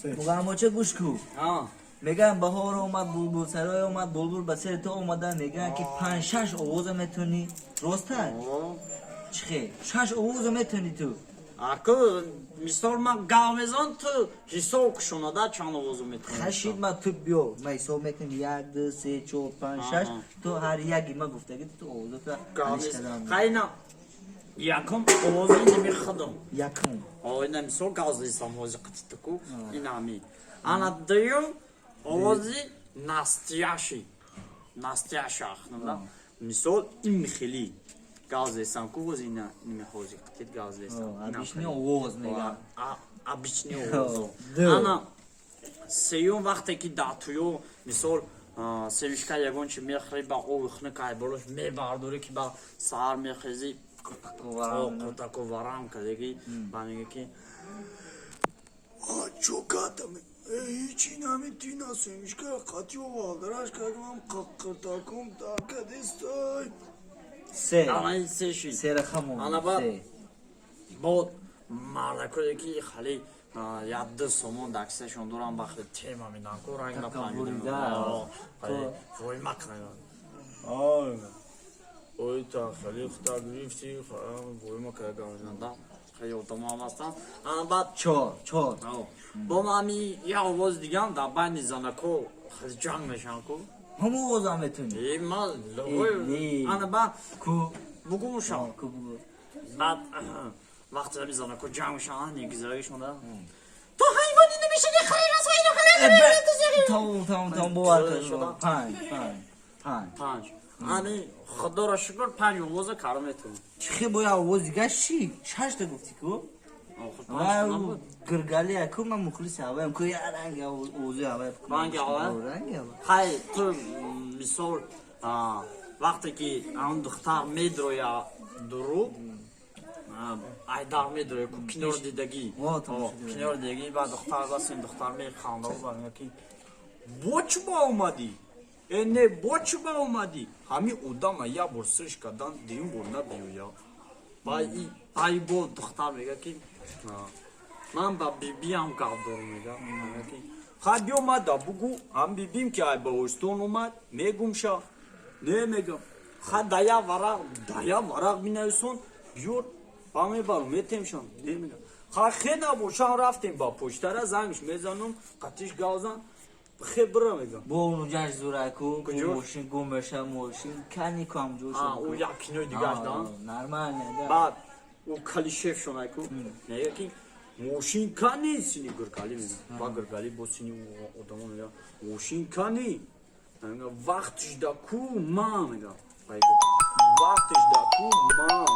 Муғамбоча, гӯш ку. Мегӯям, баҳор омад, булбулсарой омад, булбул ба сари ту омада. Мегӯям, ки панҷ, шаш овоза метавонӣ, роста? Чӣ хел шаш овоза метавонӣ ту? Аку, мисол, ман гав мезан, ту ҳисоб кушонада, чанд овозу метавонӣ. Хашид, ма ту биё, ма ҳисоб мекунем: як, ду, се, чор, панҷ, шаш. Ту ҳар яки ма гуфтаги, ту овозата. Хайна, якум овози ними худум. Якум. Ина, мисол, гав зисам ҳози қатитаку, инами. Ана, дуюм овози настоящий, настоящий ахнада. Мисол, ин хели гав зесам ку, ҳози ина ними ҳози қатит гав зесам. Обычный овоз мегӯям. Обычный овоз. Ана, сеюм, вақте ки дар туё, мисол, семечка, ягон чи мехӯри, ба ови хунук айболош мебардорӣ, ки ба саҳар мехезӣ, қуртаку варам кардагӣ, ба мега ки чо катаме, ҳичи наметина, семечка қати овалдараш кардам, қиртакум даркадестай. Се. Ана, се шид. Се рақам. Ана, баъд бо мардакое ки хали як ду сомон дар кисашон дорам, ба хели тема медан ку, ранг Такаббурида. вой макна, ой, та хали хута гирифти, вой макада, хеле одамо ҳам ҳастанд. Ана, баъд чор, чор. Бо ами як овози дигам, дар байни занако хеле ҷанг мешаванд ку. Ҳам овозам метавонӣ? Э, ма Не. ана, баъд Ку. бугумушам. Ку, бугу. Баъд вақте ами занако ҷанг мешаванд, негизарагишонда ту ҳайвони намешавӣ, Тамом, тамом, тамом, бовар кун, панҷ, панҷ, панҷ. Панҷ. Ани, худоро шукр, панҷ овоза карда метавонам. Чӣ хел бояд овоз дига ши? Шашта гуфтӣ ку. Гиргали ку, ман мухлиси ҳаваям ку, я ранги овози ҳавай. Ранги ҳавай? Ранги ҳавай. Хай, ту, мисол, вақте ки он духтар медроя дуру айдар медроя ку, киноро дидагӣ? Во, тамошо дидагӣ. Киноро дидагӣ. Баъд духтар басин, духтар механда, мега ки бо чӣ ба омадӣ? Э, не, бо чӣ ба омадӣ? Ҳамин одама як бор сирш кардан, дуюм бор набиёя. Ай, бо духтар мега ки ман ба бибиам гап дорам. Мега ки хай, биёмада бугу, ҳам бибим ки ай ба Остон омад, мегумша. Не, мегам, хай, да як варақ, да як варақ бинависон, биёр, ба мебарам, метемшам. Не, мегам, хай, хе набошам, рафтем ба почтара, зангш мезанам, қатиш гавзан, хе бира, мегам. Бо унуҷаш зурай ку. Куҷо? Мошин гум меша, мошин кани ку ҳамҷо. Ӯ як кинои дигаш да. Нормально да. Баъд ӯ калишеф шонай ку, мега ки мошин кани, сини гиргали мега. Ба гиргали бо сини одамо мега: мошин кани? Мега: вақтш да ку, ма, мега, вақтш да ку, ма.